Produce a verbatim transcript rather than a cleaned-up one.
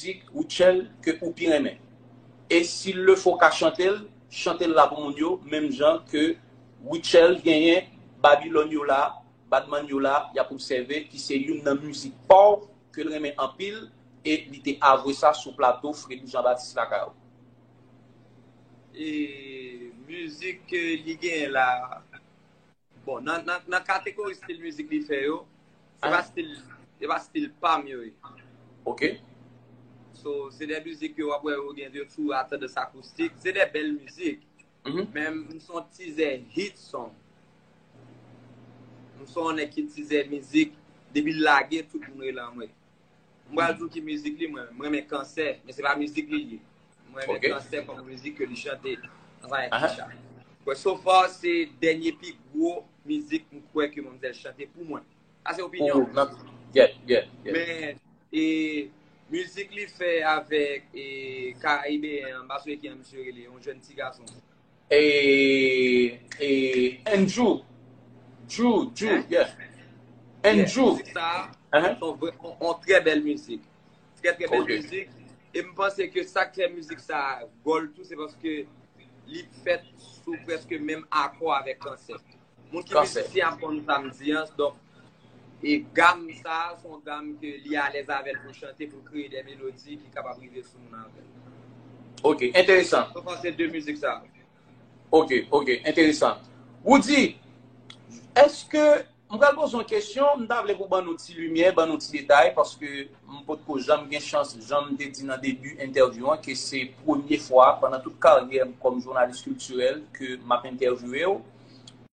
mizik Rutshelle ke ou pi renmen. E si le fo ka chante l, chante l la pou moun yo, menm jan ke Rutshelle genyen Babylon yo la, Badman yo la, y ap obsève ki se youn nan mizik pa w ke l renmen anpil, e li te avwe sa sou plato Fredou Jean Baptiste lakay ou. E mizik ke li genyen la, bon, nan, nan, nan kategori stil mizik li fè yo, se pa stil, se pa stil pa m yo ye. Ok. So, se de mizik yo w ap wè yo gen yo sou a tandans akoustik. Se de bèl mizik. Men m se yon tizè hit song. M se yon nèg ki tizè mizik. Depi l lage, tout moun rele anmwe. M pral di w ki mizik li mwen. Mwen renmen Kansè, men se pa mizik li ye. Mwen renmen Kansè kòm mizik ke li chante ansanm avèk Keisha. Kwè, so far, se dènye pi gwo mizik m kwè ke manmzèl chante pou mwen. Sa se opinyon. Yeah, yeah, yeah. Men, e, mizik li fè avèk, e, Karibeyen an, m pa sonje ki jan misye rele, yon jèn ti gason. E, e, Andrew. Drew, Drew, yeah. Andrew. Mizik sa, se yon, yon trè bèl mizik. Trè, trè bèl mizik. E m panse ke sa k fè mizik sa gòl tou, se paske li fèt sou prèske menm akò avèk Kansè. Moun ki mizisyen ap konn sa m di an, donk, e gam sa, se yon gam ke li alèz avè l pou l chante, pou l kreye de melodi ki kapab rive sou moun avè l. Ok, enteresan. So far se de mizik sa. Ok, ok, enteresan. Roody, èske, m pral poze yon kesyon, m ta vle pou ban nou ti limyè, ban nou ti detay, paske m potko janm gen chans, jan m te di nan debi entèvyou an, ke se premye fwa pandan tout karyè m kòm jounalis kiltirèl ke m ap entèvyouwe w.